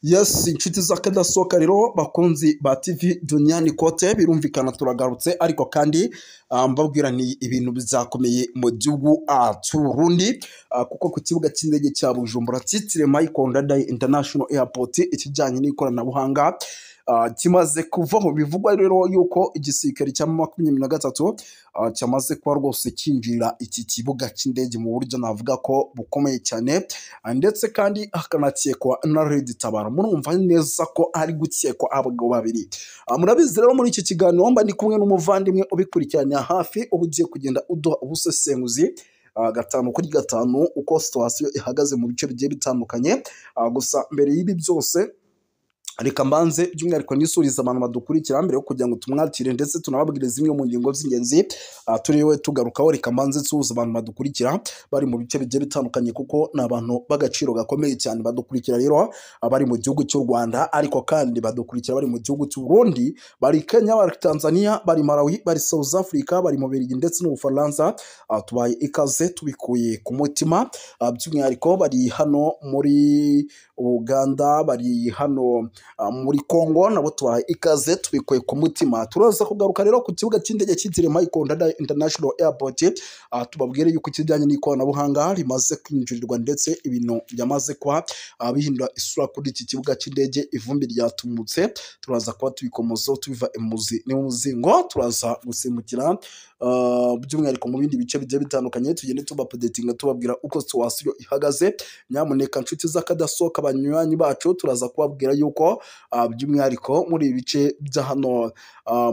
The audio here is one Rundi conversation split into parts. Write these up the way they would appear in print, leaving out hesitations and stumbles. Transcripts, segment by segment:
Yes, inshuti z'akadasohoka rero, bakunzi ba TV Duniani Kote, birumvikana turagarutse, ariko kandi mbabwira ni ibintu bizakomeye mu gihugu cy'u Burundi, kuko ku kibuga cy'indege cya Bujumbura cyitiriwe Michael Ndadaye International Airport ikijyanye n'ikoranabuhanga kimaze kuvaho. Bivugwa rero yuko igisirikare cya 23 cyamaze kuba rwose cyinjira iki kibuga cy'indege mu buryo navuga ko bukomeye cyane, ndetse kandi hakanakekwa na Red Tabara. Murumva neza ko hari gukekwa abagabo babiri. Murabizi rero, muri iki kiganiro mba ndi kumwe n'umuvandimwe ubikurikiranira hafi, uba ugiye kugenda uduha ubusesenguzi gatanu kuri gatanu uko situation ihagaze mu bice bigiye bitandukanye. Gusa mbere y'ibi byose, reka mbanze by'umwihariko nisuriza abantu badukurikira mbere yo kugira ngo tumwakire, ndetse tunababwire zimwe mu ngingo z'ingenzi turiwe tugarukaho. Reka mbanze nsuhuza abantu badukurikira bari mu bice bigiye bitandukanye, kuko ni abantu b'agaciro gakomeye cyane. Badukurikira rero bari mu gihugu cy'u Rwanda, ariko kandi badukurikira bari mu gihugu cy'u Burundi, bari Kenya, bari Tanzania, bari Malawi, bari South Africa, bari mu Bubiligi ndetse n'Ubufaransa. Tubaye ikaze tubikuye ku mutima. By'umwihariko bari hano muri Uganda, bari hano muri Congo, nabo tubaha ikaze tubikuye ku mutima. Turaza kugaruka rero ku kibuga cy'indege cyitiriwe Michael Ndadaye International Airport, tubabwire yuko ikijyanye n'ikoranabuhanga rimaze kwinjirirwa, ndetse ibintu byamaze kuba bihindura isura kuri iki kibuga cy'indege. Ivumbi ryatumutse, turaza kuba tubikomozaho tubiva imuzi n'umuzingo. Turaza gusimbukira by'umwihariko mu bindi bice bigiye bitandukanye, tugende tubaupdatinga, tubabwira uko situation ihagaze. Nyamuneka nshuti z'akadasohoka, banywanyi bacu, turaza kubabwira yuko by'umwihariko muri ibi bice bya hano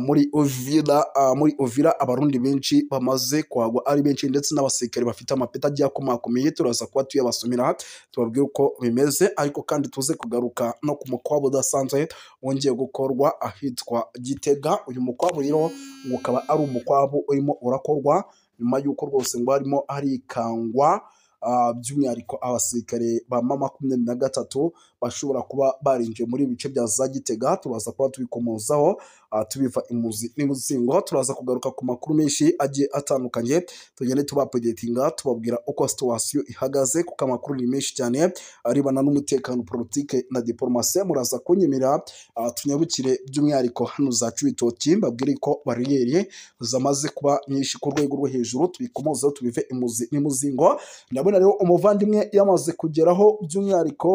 muri Uvira, muri Uvira Abarundi benshi bamaze kuhagwa ari benshi, ndetse n'abasirikare bafite amapeti agiye akomakomeye. Turaza kuba tuyabasomera, tubabwire uko bimeze, ariko kandi tuze kugaruka no ku mukwabo udasanzwe wongeye gukorwa ahitwa Gitega. Uyu mukwabo rero ngo ukaba ari umukwabo urimo urakorwa nyuma y'uko rwose ngo harimo harikangwa by'umwihariko abasirikare ba M23 bashobora kuba barinjiye muri ibi bice bya za Gitega. Turaza kuba tubikomozaho tubiva imuzi n'umuzingo. Turaza kugaruka ku makuru menshi agiye atandukanye, tugende tubaupdatinga, tubabwira uko situation ihagaze, kuko amakuru ni menshi cyane arebana n'umutekano, politike na diplomasi. Muraza kunyemera tunyabukire by'umwihariko hano za Cibitoki, mbabwire ko bariyeri zamaze kuba nyinshi ku rwego rwo hejuru. Tubikomozeho tubive imuzi n'umuzingo. Ndabona rero umuvandimwe yamaze kugeraho by'umwihariko,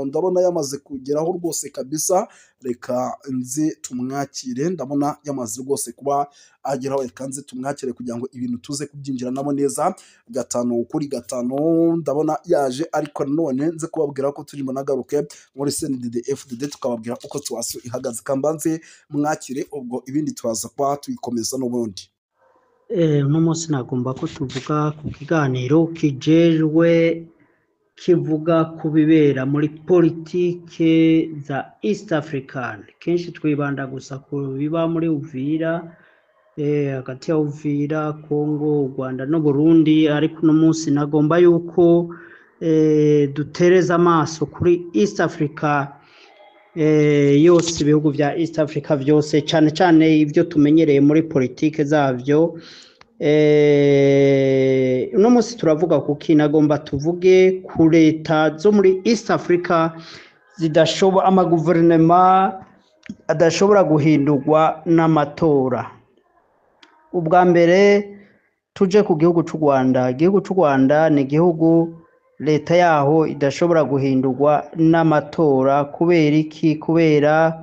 ndabona yamaze kugeraho rwose kabisa. Reka nze tumwakire, ndabona yamaze rwose kuba ageraho. Reka nze tumwakire kugira ngo ibintu tuze kubyinjiranamo neza gatanu kuri gatanu. Ndabona yaje, ariko nanone nze kubabwira ko turimo nagaruke muri CNDD FDD, tukababwira uko situation ihagaze. Kambanze mwakire, ubwo ibindi turaza kuba tubikomeza n'ubundi. Uno munsi nagomba ko tuvuga ku kiganiro kijejwe kivuga ku bibera muri politike za East African. Kenshi twibanda gusa ku biba muri Uvira, hagati ya Uvira, Congo, u Rwanda no Burundi, ariko uno munsi nagomba yuko dutereza amaso kuri East Africa yose, ibihugu vya East Africa vyose, cane cane ibyo tumenyereye muri politike zavyo. Uno munsi turavuga kuki? Nagomba tuvuge ku leta zo muri East Africa zidashobora, amaguverinema adashobora guhindurwa n'amatora. Ubwa mbere tuje ku gihugu c'u Rwanda. Igihugu c'u Rwanda ni igihugu leta yaho idashobora guhindurwa n'amatora. Kubera iki? Kubera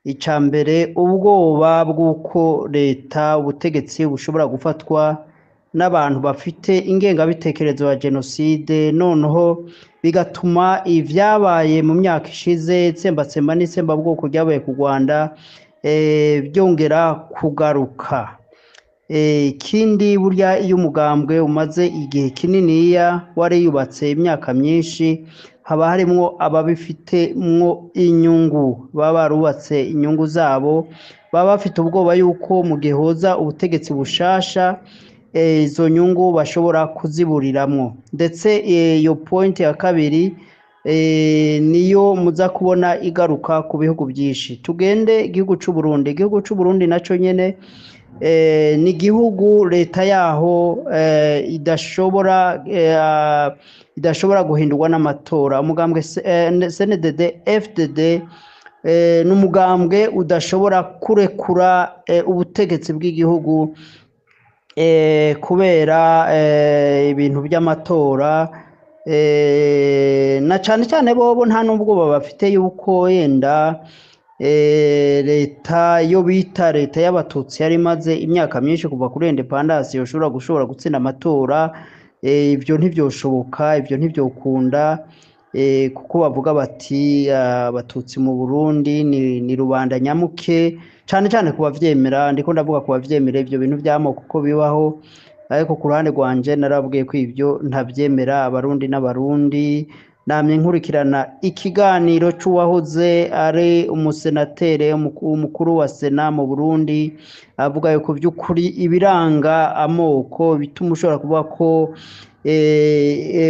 ica mbere, ubwoba bw'uko leta, ubutegetsi bushobora gufatwa n'abantu bafite ingengabitekerezo ya jenoside, noneho bigatuma ivyabaye mu myaka ishize, itsembatsemba n'itsembabwoko ryabaye ku Rwanda, byongera kugaruka. Ikindi, burya iyo umugambwe umaze igihe kininiya wariyubatse imyaka myinshi, haba harimwo ababifitemwo inyungu, baba barubatse inyungu zabo, baba bafite ubwoba yuko mu gihe hoza ubutegetsi bushasha izo nyungu bashobora kuziburiramwo. Ndetse iyo point ya kabiri niyo muza kubona igaruka ku bihugu byinshi. Tugende igihugu c'u Burundi. Igihugu c'u Burundi naco nyene Ni igihugu leta yaho idashobora guhindurwa n'amatora. Umugambwe CNDD FDD ni umugambwe udashobora kurekura ubutegetsi bw'igihugu kubera ibintu by'amatora, na cane cane bobo nta n'ubwoba bafite yuko yenda leta yo bita leta y'abatutsi yari imaze imyaka myinshi kuva kuri independence yoshobora gushobora gutsinda amatora. Ibyo ntivyoshoboka, ibyo ntivyokunda, kuko bavuga bati abatutsi mu Burundi ni rubanda nyamuke, cane cane ku bavyemera. Ndiko ndavuga ku bavyemera ivyo bintu vy'amoko ko bibaho, ariko ku ruhande rwanje narabwiye ko ivyo ntavyemera. Abarundi n'abarundi, namye nkurikirana ikiganiro c'uwahoze ari umusenatere, umukuru wa sena mu Burundi, avuga yuko vy'ukuri ibiranga amoko bituma ushobora kuvuga ko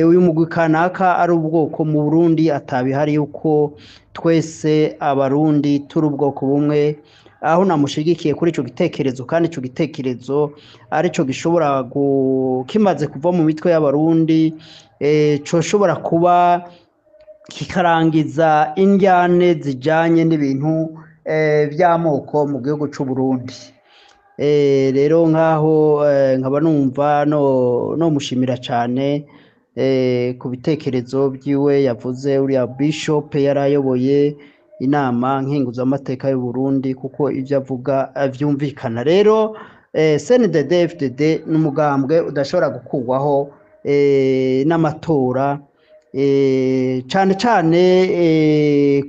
uyu mugwi kanaka ari ubwoko mu Burundi atabihari, yuko twese abarundi turi ubwoko bumwe. Aho namushigikiye kuri ico gitekerezo, kandi ico gitekerezo arico gishobora kimaze kuva mu mitwe y'abarundi, coshobora kuba kikarangiza indyane zijanye n'ibintu vy'amoko mu gihugu c'u Burundi. Rero nkaho nkaba numva no mushimira cane ku bitekerezo vyiwe yavuze, uriya bishop yarayoboye inama nkenguzamateka y'u Burundi, kuko ivyo avuga vyumvikana. Rero CNDD FDD ni umugambwe udashobora gukurwaho n'amatora, cane cane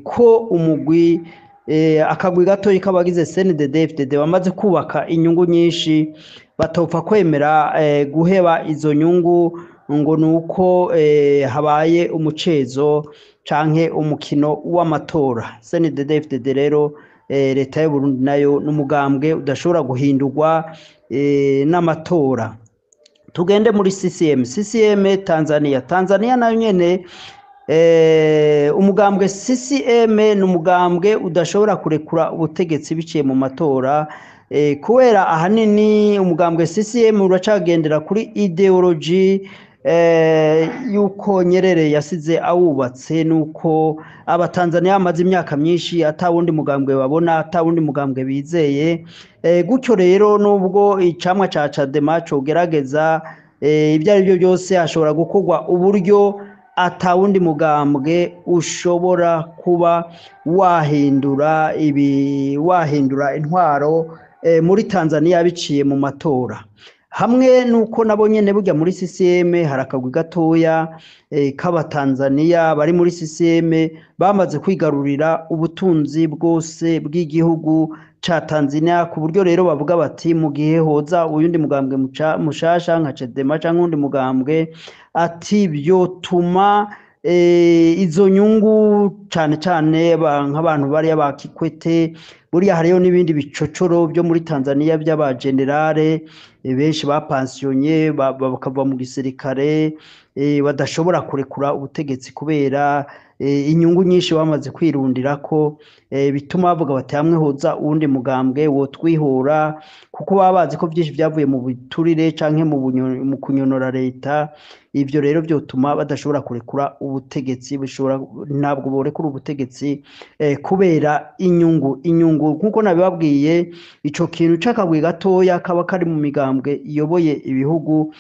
ko umugwi akagwi gatoyi k'abagize CNDD FDD bamaze kubaka inyungu nyinshi, batopfa kwemera guheba izo nyungu ngo nuko habaye umucezo canke umukino w'amatora. CNDD FDD rero, leta y'u Burundi nayo n'umugambwe udashobora guhindurwa n'amatora. Tugende muri CCM. CCM Tanzania. Tanzania nayo nyene, umugambwe CCM ni umugambwe udashobora kurekura ubutegetsi biciye mu matora, kubera ahanini umugambwe CCM uracagendera kuri ideology yuko Nyerere yasize awubatse, nuko abatanzania bamaze imyaka myinshi ata wundi mugambwe babona, ata wundi mugambwe bizeye. Gutyo rero nubwo icamwa ca Chadema cogerageza, ibyo ari byo byose hashobora gukorwa uburyo ata wundi mugambwe ushobora kuba wahindura ibi, wahindura intwaro muri Tanzania biciye mu matora. Hamwe nuko nabo nyene burya muri CCM hari akagwi gatoya k'abatanzania bari muri CCM bamaze kwigarurira ubutunzi bwose bw'igihugu ca Tanzania, ku buryo rero bavuga bati mu gihe hoza uyundi mugambwe mushasha nka Chadema canke uwundi mugambwe, ati byotuma izo nyungu cane cane nk'abantu bariya ba Kikwete. Buriya hariyo n'ibindi bicocoro byo muri Tanzania by'abagenerale benshi bapansiyonye bakava mu gisirikare, badashobora kurekura ubutegetsi kubera inyungu nyinshi bamaze kwirundirako, bituma bavuga bati hamwe hoza uwundi mugambwe wotwihora, kuko baba bazi ko byinshi byavuye mu biturire canke mu kunyonora leta. Ivyo rero vyotuma badashobora kurekura ubutegetsi, bishobora ntabwo borekura ubutegetsi kubera inyungu. Nkuko nabibabwiye, ico kintu c'akagwi gatoya kaba kari mu migambwe iyoboye ibihugu,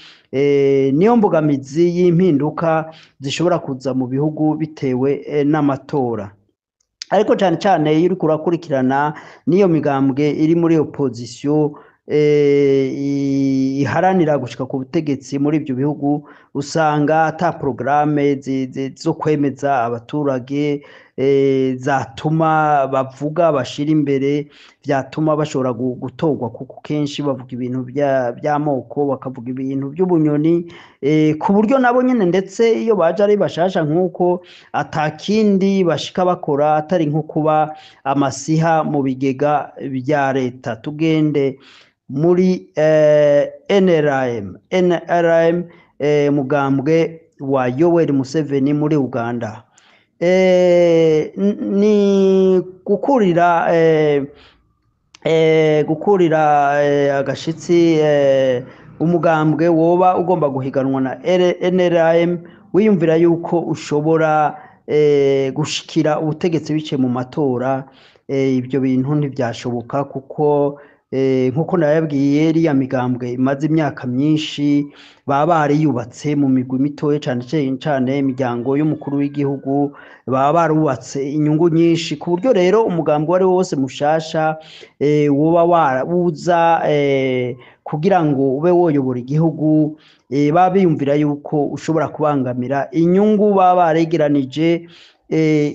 niyo mbogamizi y'impinduka zishobora kuza mu bihugu bitewe n'amatora. Ariko cane cane iyo uriko urakurikirana n'iyo migambwe iri muri opposition, iharanira gushika ku butegetsi muri ivyo bihugu, usanga ata programme zo kwemeza abaturage, zatuma bavuga bashira imbere vyatuma bashobora gutorwa, kuko kenshi bavuga ibintu vy'amoko, bakavuga ibintu vy'ubunyoni, ku buryo nabo nyene ndetse iyo baje ari bashasha nk'uko atakindi bashika bakora atari nko kuba amasiha mu bigega vya leta. Tugende muri NRM. NRM, mugambwe wa Yoweri Museveni muri Uganda. Ni gukurira Gukurira agashitsi umugambwe woba ugomba guhiganwa na NRM, wiyumvira yuko ushobora gushikira ubutegetsi biciye mu matora, ibyo bintu ntibyashoboka, kuko nkuko nababwiye, iriya migambwe imaze imyaka myinshi baba bariyubatse mu migwi mitoya, cane cane imiryango y'umukuru w'igihugu, baba barubatse inyungu nyinshi, ku buryo rero umugambwe uwo ari wo wose mushasha woba wuza kugira ngo ube woyobora igihugu, baba biyumvira yuko ushobora kubangamira inyungu baba baregeranije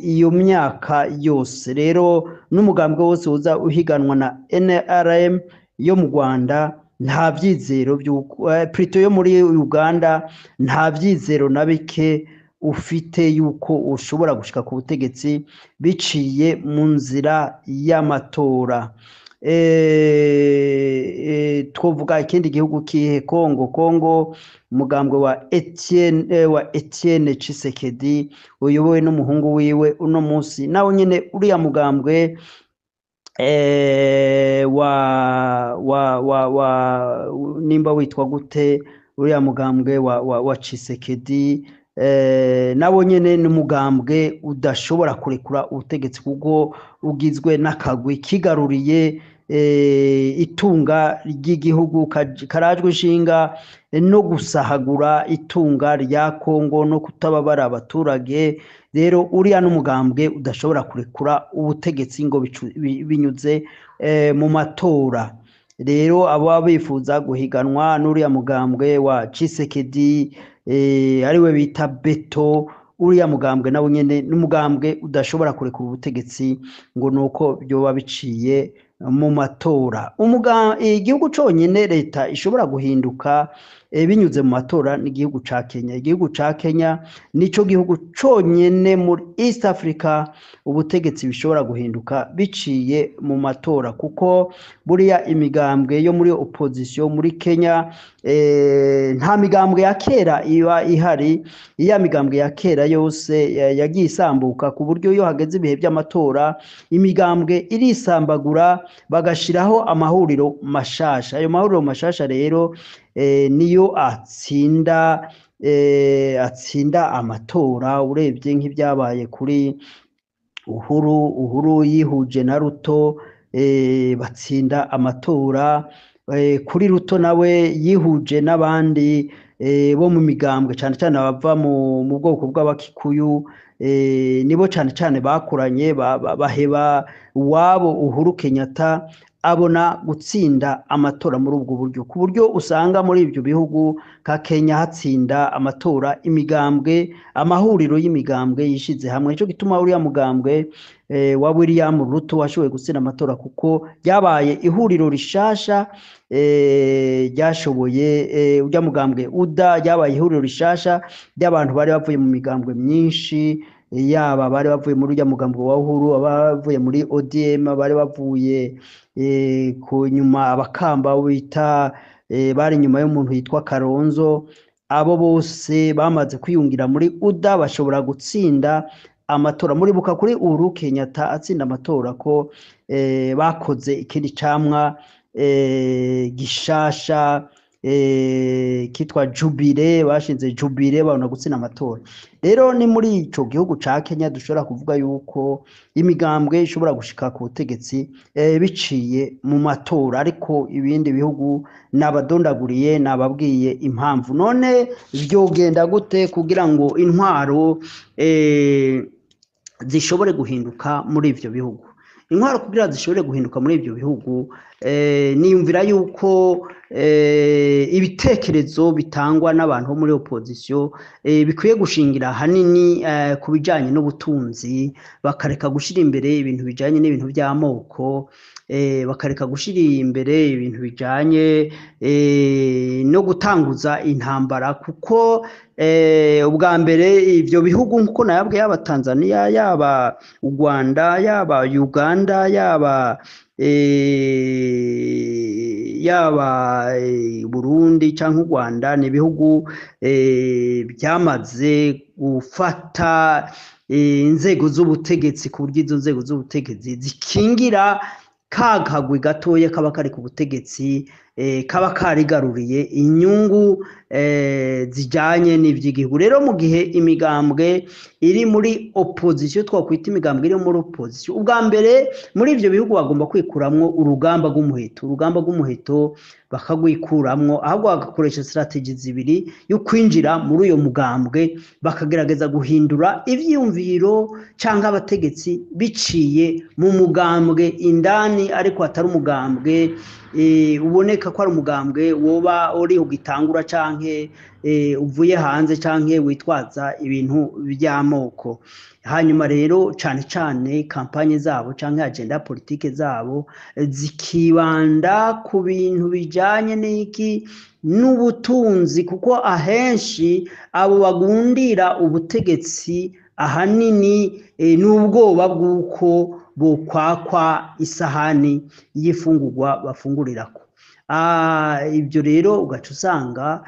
iyo myaka yose. Rero n'umugambwe wose uza uhiganwa na NRM yo mu Rwanda, nta vyizero vy'uko, plutôt yo muri Uganda, nta vyizero na bike ufite yuko ushobora gushika ku butegetsi biciye mu nzira y'amatora. Twovuga ikindi gihugu kihe? Kongo. Kongo, umugambwe wa Etienne Tshisekedi uyobowe n'umuhungu wiwe uno munsi, nawe nyene uriya mugambwe wa wa wa wa nimba witwa gute, uriya mugambwe wa Tshisekedi, nawo nyene ni umugambwe udashobora kurekura ubutegetsi, kuko ugizwe n'akagwi kigaruriye itunga ry'igihugu, karajwe ishinga no gusahagura itunga rya Kongo no kutababara abaturage. Rero uriya n'umugambwe udashobora kurekura ubutegetsi ngo binyuze mu matora. Rero abo bifuza guhiganwa n'uriya mugambwe wa Tshisekedi, ariwe bita Beto, uriya mugambwe nawo nyene n'umugambwe udashobora kurekura ubutegetsi ngo nuko byoba biciye mu matora. Igihugu conyene leta ishobora guhinduka binyuze mu matora ni igihugu ca Kenya. Igihugu ca Kenya nico gihugu conyene muri East Africa ubutegetsi bishobora guhinduka biciye mu matora, kuko buriya imigambwe yo muri opposition muri Kenya, nta migambwe ya kera iba ihari. Iya migambwe ya kera yose yagiye isambuka, ku buryo iyo hageze ibihe by'amatora imigambwe irisambagura, bagashiraho amahuriro mashasha. Ayo mahuriro mashasha rero niyo atsinda amatora. Urebye nk'ibyabaye kuri Uhuru, Uhuru yihuje na Ruto, batsinda amatora. Kuri Ruto nawe yihuje n'abandi bo mu migambwe, cane cane abava mu bwoko bw'Abakikuyu, nibo cane cane bakoranye, baheba uwabo Uhuru Kenyatta, abona gutsinda amatora muri ubwo buryo, ku buryo usanga muri ibyo bihugu nka Kenya hatsinda amatora imigambwe, amahuriro y'imigambwe yishize hamwe. Nico gituma uriya mugambwe wa William Ruto washoboye gutsinda amatora, kuko ryabaye ihuriro rishasha ryashoboye, urya mugambwe UDA, ryabaye ihuriro rishasha ry'abantu bari bavuye mu migambwe myinshi, yaba bari bavuye muri urya mugambwe wa Uhuru, abavuye muri ODM, bari bavuye ku nyuma abakamba bita bari inyuma y'umuntu yitwa Kalonzo. Abo bose bamaze kwiyungira muri UDA bashobora gutsinda amatora. Muribuka kuri Uhuru Kenyatta atsinda amatora ko bakoze ikindi camwa gishasha kitwa Jubilee, bashinze Jubilee, babona gutsinda amatora. Rero ni muri ico gihugu ca Kenya dushobora kuvuga yuko imigambwe ishobora gushika ku butegetsi biciye mu matora, ariko ibindi bihugu nabadondaguriye, nababwiye impamvu. None vyogenda gute kugira ngo intwaro zishobore guhinduka muri ivyo bihugu? Intwaro kugira zishobore guhinduka muri ivyo bihugu, niyumvira yuko ibitekerezo bitangwa n'abantu bo muri opposition bikwiye gushingira ahanini ku bijanye n'ubutunzi, bakareka gushira imbere ibintu bijanye n'ibintu vy'amoko, bakareka gushira imbere ibintu bijanye no gutanguza intambara, kuko ubwa mbere ivyo bihugu nkuko nayabwiye, yaba Tanzania, yaba u Rwanda, yaba Uganda, yaba Burundi canke u Rwanda, ni ibihugu byamaze gufata inzego z'ubutegetsi, ku buryo izo nzego z'ubutegetsi zikingira Ka kagwi gatoya kaba kari ku butegetsi kaba karigaruriye inyungu zijanye n'ivy'igihugu. Rero mu gihe imigambwe iri muri opposition, twakwita imigambwe iri muri opposition, ubwa mbere muri ivyo bihugu bagomba kwikuramwo urugamba rw'umuheto, urugamba rw'umuheto bakagwikuramwo, ahubwo bagakoresha strategy zibiri yo kwinjira muri uyo mugambwe, bakagerageza guhindura ivyiyumviro canke abategetsi biciye mu mugambwe indani, ariko atari umugambwe uboneka ko ari umugambwe woba uri ugitangura canke uvuye hanze canke witwaza ibintu by'amoko. Hanyuma rero cane cane kampanye zabo canke agenda politike zabo zikibanda ku bintu bijanye n'iki? N'ubutunzi, kuko ahenshi abo bagundira ubutegetsi ahanini n'ubwoba bw'uko bokwakwa isahani y'ifungurwa bafungurirako. Ibyo rero ugaca usanga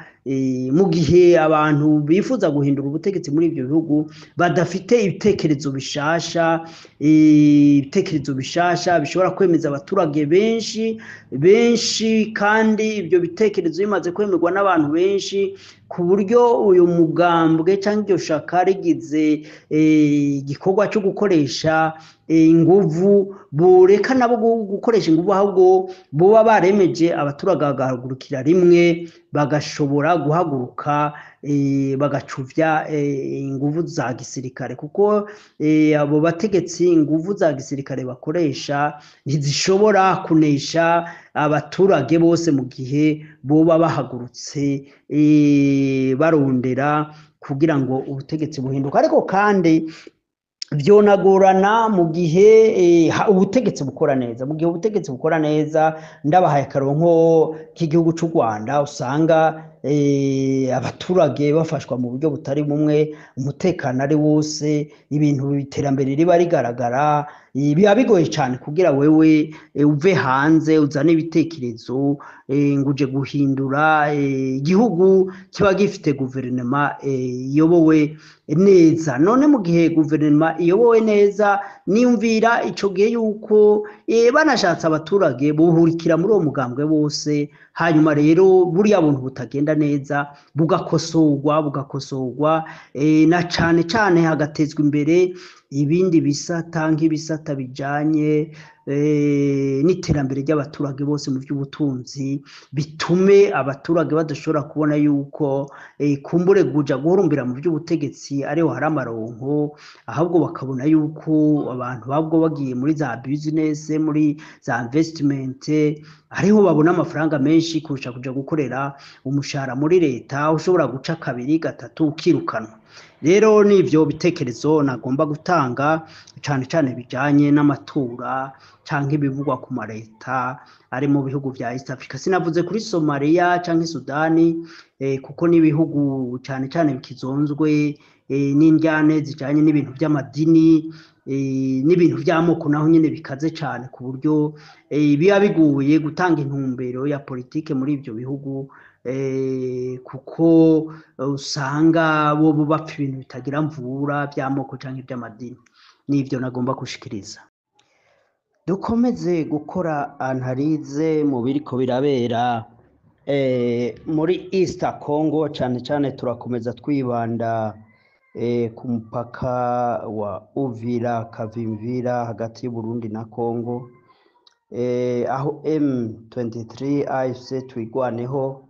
mu gihe abantu bifuza guhindura ubutegetsi muri ibyo bihugu badafite ibitekerezo bishasha, ibitekerezo bishasha bishobora kwemeza abaturage benshi benshi, kandi ibyo bitekerezo bimaze kwemerwa n'abantu benshi, ku buryo uyu mugambwe cyangwa iryo shaka rigize igikorwa cyo gukoresha inguvu, boreka nabo gukoresha inguvu, ahubwo boba baremeje abaturage bagahagurukira rimwe, bagashobora guhaguruka bagacuvya inguvu za gisirikare, kuko abo bategetsi inguvu za gisirikare bakoresha ntizishobora kunesha abaturage bose mu gihe boba bahagurutse barondera kugira ngo ubutegetsi buhinduke. Ariko kandi vyonagorana mu gihe ubutegetsi bukora neza. Mu gihe ubutegetsi bukora neza, ndabahaye akaronko k'igihugu c'u Rwanda, usanga abaturage bafashwa mu buryo butari bumwe, umutekano ari wose, ibintu iterambere riba rigaragara, biba bigoye cyane kugira wewe uve hanze uzane ibitekerezo ngo uje guhindura igihugu kiba gifite guverinoma iyobowe neza. None mu gihe guverinoma iyobowe neza, niyumvira ico gihe yuko banashatse abaturage buhurikira muri uwo mugambwe bose, hanyuma rero buriya buntu butagenda neza bugakosorwa, bugakosorwa na cane cane hagatezwa imbere ibindi bisata nk'ibisata bijanye n'iterambere ry'abaturage bose mu by'ubutunzi, bitume abaturage badashobora kubona yuko kumbure kuja guhurumbira mu by'ubutegetsi ariho hari amaronko, ahubwo bakabona yuko abantu babwo bagiye muri za business, muri za investment, ariho babona amafaranga menshi kurusha kuja gukorera umushahara muri leta ushobora guca kabiri gatatu ukirukanwa. Rero nivyo bitekerezo nagomba gutanga cane cane bijanye n'amatora canke ibivugwa ku mareta ari mu bihugu vya East Africa. Sinavuze kuri Somalia canke Sudani kuko n'ibihugu cane cane bikizonzwe n'indyane zijanye n'ibintu by'amadini n'ibintu by'amoko, naho nyene bikaze cane ku buryo biba biguye gutanga intumbero ya politike muri ivyo bihugu, kuko usanga bo bapfa ibintu bitagira mvura by'amoko canke by'amadini. Nivyo nagomba gushikiriza. Dukomeze gukora analize mu biriko birabera muri East Congo, cane cane turakomeza twibanda ku mupaka wa Uvira Kavimvira hagati y'u Burundi na Congo, aho M23 AFC Twigwaneho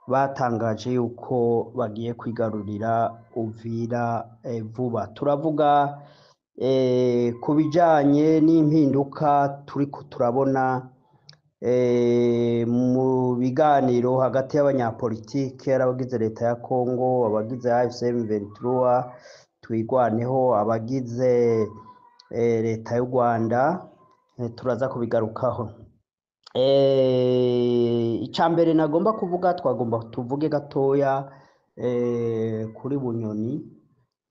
batangaje yuko bagiye kwigarurira Uvira vuba. Turavuga ku bijanye n'impinduka turiko turabona mu biganiro hagati y'abanyapolitike, abagize leta ya Congo, abagize AFC M23 Twigwaneho, abagize leta y'u Rwanda, turaza kubigarukaho. Icambere nagomba kuvuga, twagomba tuvuge gatoya kuri Bunyoni.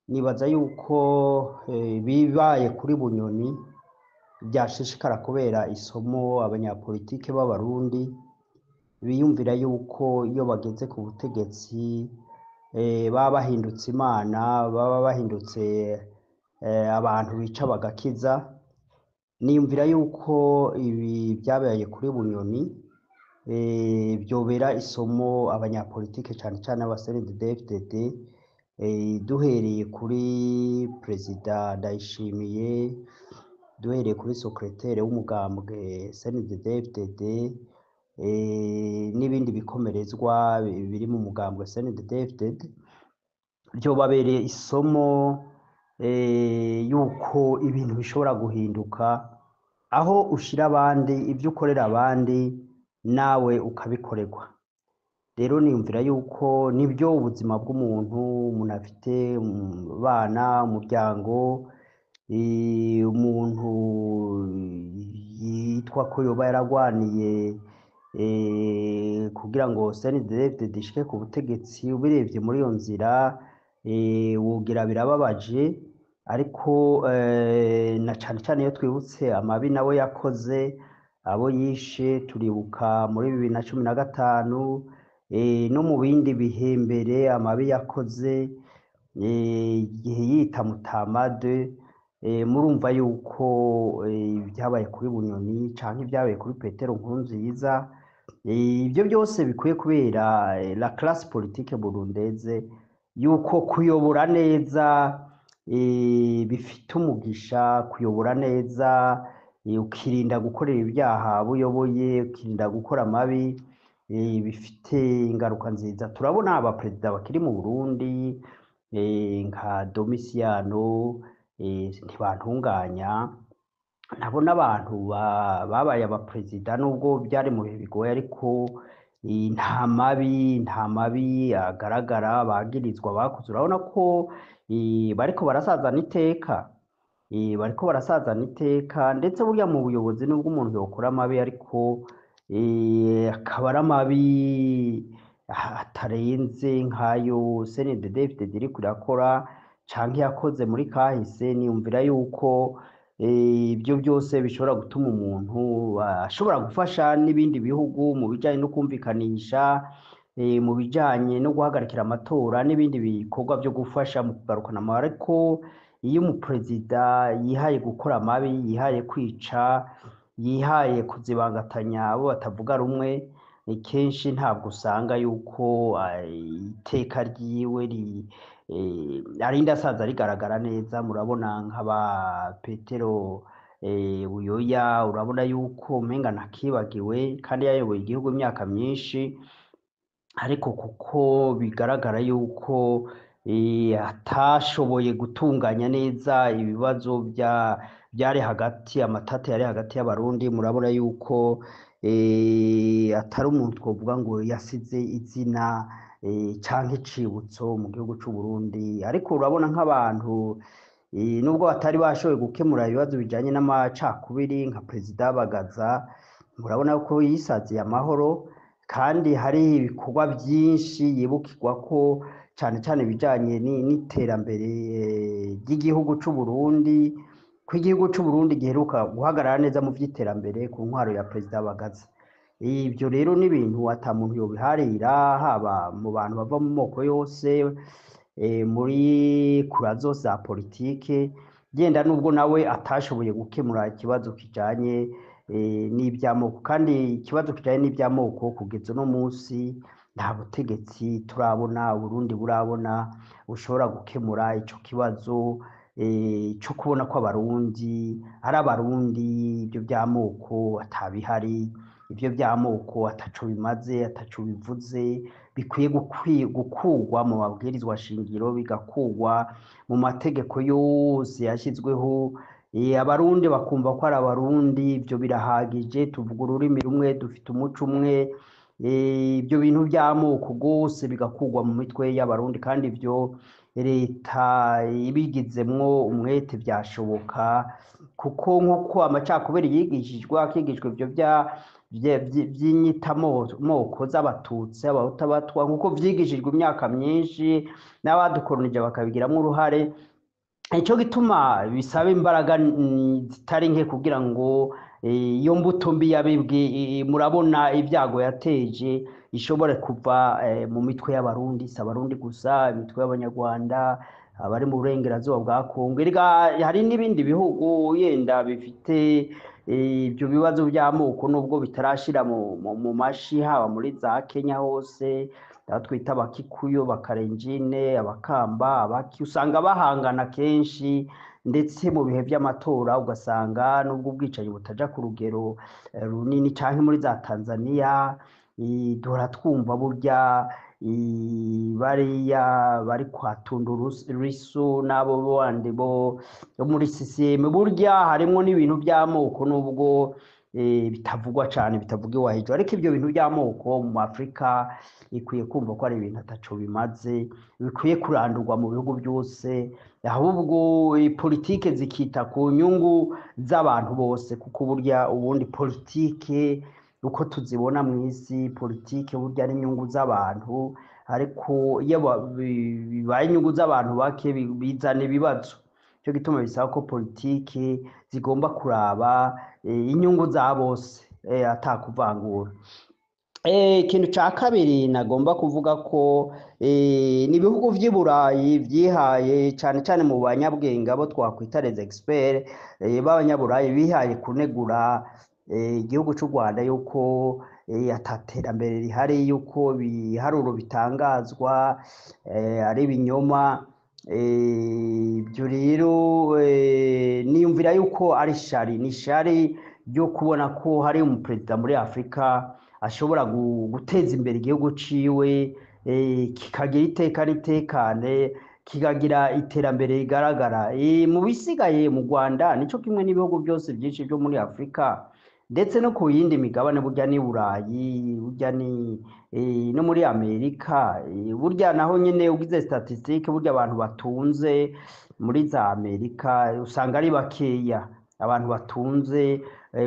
Nibaza yuko bibaye kuri Bunyoni byashishikara kubera isomo abanyapolitike b'Abarundi biyumvira yuko iyo bageze ku butegetsi baba bahindutse Imana, baba bahindutse abantu bica bagakiza. Niyumvira yuko ibi byabaye kuri Bunyoni byobera isomo abanyapolitike, cane cane aba CNDD-FDD, duhereye kuri Perezida Ndayishimiye, duhereye kuri secrétaire w'umugambwe CNDD-FDD, n'ibindi bikomerezwa biri mu mugambwe CNDD-FDD, vyobabereye isomo yuko ibintu bishobora guhinduka, aho ushira abandi, ivyo ukorera abandi nawe ukabikorerwa. Rero niyumvira yuko nibyo ubuzima bw'umuntu, umuntu afite abana, umuryango, umuntu yitwa ko yoba yaragwaniye kugira ngo CNDD-FDD ishike ku butegetsi, ubirebye muri iyo nzira wogira birababaje, ariko na cane cane iyo twibutse amabi nawe yakoze, abo yishe, turibuka muri 2015, no mu bindi bihe mbere amabi yakoze, igihe yita Mutamade, murumva yuko ibyabaye kuri Bunyoni canke ibyabaye kuri Petero Nkurunziza, ibyo byose bikwiye kubera la classe politique burundaise yuko kuyobora neza bifite umugisha, kuyobora neza, ukirinda gukorera ibyaha abo uyoboye, ukirinda gukora amabi, bifite ingaruka nziza. Turabona abaperezida bakiri mu Burundi, nka Domiciano Ntibantunganya, nabo n'abantu babaye abaperezida nubwo byari mu bihe bigoye, ariko nta mabi agaragara bagirizwa bakoze. Urabona ko bariko barasazana iteka, bariko barasazana iteka. Ndetse burya mu buyobozi, nubwo umuntu yokora amabi, ariko akaba ari amabi atarenze nk'ayo CNDD-FDD iriko irakora canke yakoze muri kahise, niyumvira yuko ibyo byose bishobora gutuma umuntu ashobora gufasha n'ibindi bihugu mu bijanye no kumvikanisha, mu bijanye no guhagarikira amatora n'ibindi bikorwa byo gufasha mu kugarukana amahoro. Ariko iyo umuperezida yihaye gukora amabi, yihaye kwica, yihaye kuzibangatanya abo batavuga rumwe, kenshi ntabwo usanga yuko iteka ryiwe arinda asaza rigaragara neza. Murabona nk'aba Petero Buyoya, urabona yuko umenga ntakibagiwe kandi yayoboye igihugu imyaka myinshi, ariko kuko bigaragara yuko atashoboye gutunganya neza ibibazo byari hagati, amatati yari hagati y'Abarundi, murabona yuko atari umuntu twovuga ngo yasize izina canke icibutso mu gihugu c'u Burundi. Ariko urabona nk'abantu, nubwo batari bashoboye gukemura ibibazo bijanye n'amacakubiri, nka Perezida Bagaza, murabona ko yisaziye amahoro, kandi hari ibikorwa byinshi yibukirwa ko, cane cane ibijanye n'iterambere ry'igihugu c'u Burundi, ko igihugu c'u Burundi giheruka guhagarara neza mu vy'iterambere ku ntwaro ya Perezida Bagaza. Ibyo rero ni ibintu ata muntu yobiharira, haba mu bantu bava mu moko yose, muri kura zose za politike. Genda nubwo nawe atashoboye gukemura ikibazo kijanye n'ivy'amoko, kandi ikibazo kijanye n'ivy'amoko kugeza uno munsi nta butegetsi turabona Burundi burabona bushobora gukemura ico kibazo co kubona ko Abarundi ari Abarundi, ibyo by'amoko atabihari, ibyo by'amoko ataco bimaze, ataco bivuze, bikwiye gukugwa mu mabwirizwa shingiro, bigakugwa mu mategeko yose yashyizweho, Abarundi bakumva ko ari Abarundi, ibyo birahagije, tuvuga ururimi rumwe, dufite umuco umwe, ibyo bintu by'amoko rwose bigakugwa mu mitwe y'Abarundi. Kandi ibyo leta ibigizemwo umwete byashoboka, kuko nk'uko amacakubiri yigishijwe, akigishwa ibyo by'inyitamoko z'Abatutsi, Abahutu, Abatwa, nk'uko vyigishijwe imyaka myinshi n'abadukoronije bakabigiramwo uruhare. Ico gituma bisaba imbaraga zitari nke kugira ngo iyo mbuto mbi yabibwe, murabona ibyago yateje, ishobore kuva mu mitwe y'Abarundi. Si Abarundi gusa, imitwe y'Abanyarwanda, Abari mu burengerazuba bwa Kongo. Erega hari n'ibindi bihugu yenda bifite ibyo bibazo by'amoko, nubwo bitarashira mu mashi, haba muri za Kenya hose, aho twita Abakikuyo, Bakarenjine, Abakamba, Abaki, usanga bahangana kenshi, ndetse mu bihe by'amatora ugasanga nubwo ubwicanyi butaja ku rugero runini, canke muri za Tanzania duhora twumva burya bariya bari kwa Tundu Lissu n'abo bandi bo muri CCM, burya harimwo n'ibintu by'amoko, nubwo bitavugwa cane, bitavugiwa hejuru. Ariko ibyo bintu by'amoko mu Afrika ikwiye kumva ko ari ibintu ataco bimaze, bikwiye kurandurwa mu bihugu byose, ahubwo politike zikita ku nyungu z'abantu bose, kuko burya ubundi politike uko tuzibona mu isi, politike burya ari inyungu z'abantu, ariko iyo bibaye inyungu z'abantu bake bizana ibibazo. Cyo gituma bisaba ko politike zigomba kuraba inyungu za bose atakuvangura. Ikintu ca kabiri nagomba kuvuga ko ni ibihugu vy'i Burayi vyihaye, cane cane mu banyabwenge abo twakwita les experts b'abanyaburayi, bihaye kunegura igihugu c'u Rwanda yuko ataterambere rihari, yuko ibiharuro bitangazwa ari ibinyoma. Ibyo rero niyumvira yuko ari shari, ni shari ryo kubona ko hari umuperezida muri Afurika ashobora guteza imbere igihugu ciwe, kikagira iteka ritekane, kikagira iterambere rigaragara. Mu bisigaye mu Rwanda nico kimwe n'ibihugu byose byinshi byo muri Afurika, ndetse no ku yindi migabane, burya ni Burayi, burya ni no muri Amerika. Burya naho nyene ugize statistique, burya abantu batunze muri za Amerika usanga ari bakeya. Abantu batunze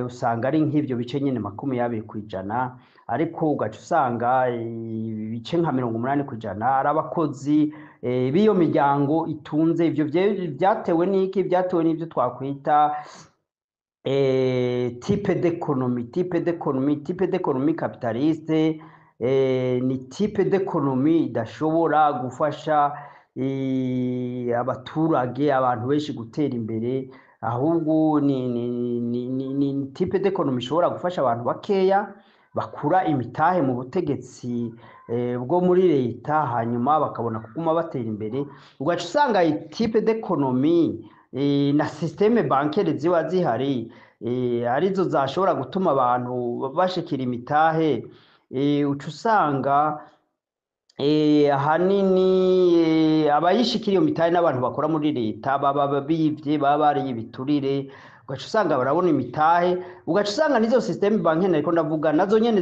usanga ari nk'ivyo bice nyene 20%, ariko ugaca usanga ibice nka 80% ari abakozi b'iyo miryango itunze. Ivyo vyatewe n'iki? Vyatewe n'ivyo twakwita type d'économie capitaliste. Ni type d'économie idashobora gufasha abaturage, abantu benshi gutera imbere, ahubwo ni type d'économie ishobora gufasha abantu bakeya bakura imitahe mu butegetsi bwo muri leta, hanyuma bakabona kuguma batera imbere. Ugaca usanga type d'économie na système bancaire ziba zihari arizo zashobora gutuma abantu bashikira imitahe, uca usanga ahanini abayishikira iyo mitahe n'abantu bakora muri leta baba bivye, baba bariye ibiturire, ugaca usanga barabona imitahe. Ugaca usanga n'izo système bancaire nariko ndavuga nazo nyene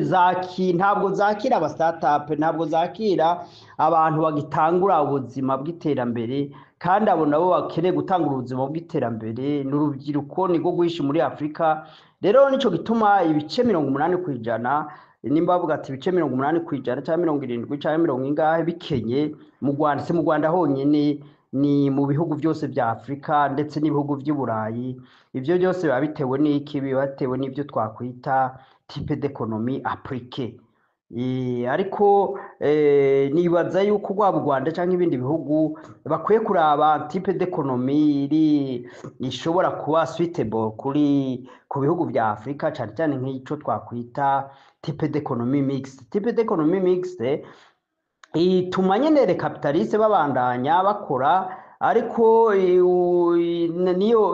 ntabwo zakira aba startup, ntabwo zakira abantu bagitangura ubuzima bw'iterambere, kandi abo nabo bakeneye gutangura ubuzima bw'iterambere ni urubyiruko, nirwo rwinshi muri Afurika. Rero nico gituma ibice 80%, nimba bavuga ati ibice 80% cyangwa 70 cyangwa mirongo ingahe bikenye mu Rwanda, si mu Rwanda honyine, ni mu bihugu byose bya Afurika ndetse n'ibihugu by'i Burayi. Ibyo byose biba bitewe n'iki? Biba bitewe n'ibyo twakwita type d'économie appliquée. Ariko nibaza yuko rwaba u Rwanda cyangwa ibindi bihugu bakwiye kuraba type d'économie iri ishobora kuba suitable ku bihugu bya Afurika, cyane cyane nk'ico twakwita type d'économie mixte. Type d'économie mixte ituma nyene les capitalistes babandanya bakora, ariko niyo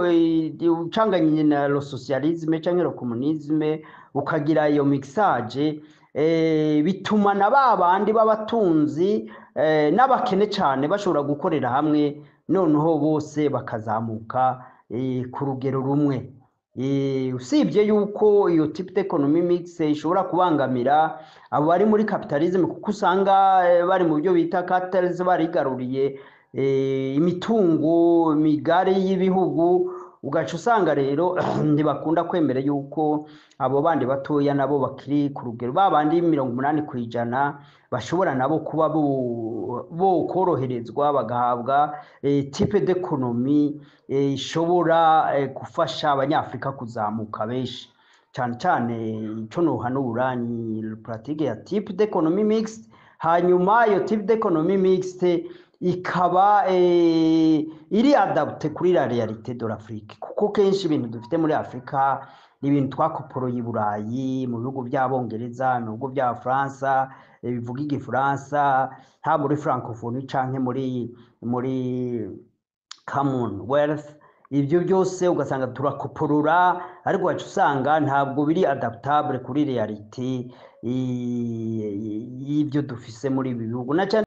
ucanganye na le socialisme canke le communisme, ukagira iyo mixage, bituma na ba bandi b'abatunzi n'abakene cane bashobora gukorera hamwe, noneho bose bakazamuka ku rugero rumwe. Usibye yuko iyo type d'économie mixte ishobora kubangamira abo bari muri capitalisme, kuko usanga bari mu byo bita cartels, barigaruriye imitungo migari y'ibihugu, ugaca usanga rero ntibakunda kwemera yuko abo bandi batoya nabo bakiri ku rugero ba bandi 80% bashobora nabo kuba bo koroherezwa, bagahabwa type d'économie ishobora gufasha Abanyafurika kuzamuka benshi. Cyane cyane ico nohanura ni pratique ya type d'économie mixte. Hanyuma iyo type d'économie mixte ikaba iri adaptée kuri la réalité de l'Afrique, kuko kenshi ibintu dufite muri Afrika ni ibintu twakoporoye i Burayi, mu bihugu by'Abongereza, mu bihugu by'Abafaransa bivuga Igifaransa, haba muri Francophonie canke muri Commonwealth. Ibyo byose ugasanga turakoporora, ariko waca usanga ntabwo biri adaptable kuri réalité y'ibyo dufise muri ibi bihugu na cyane.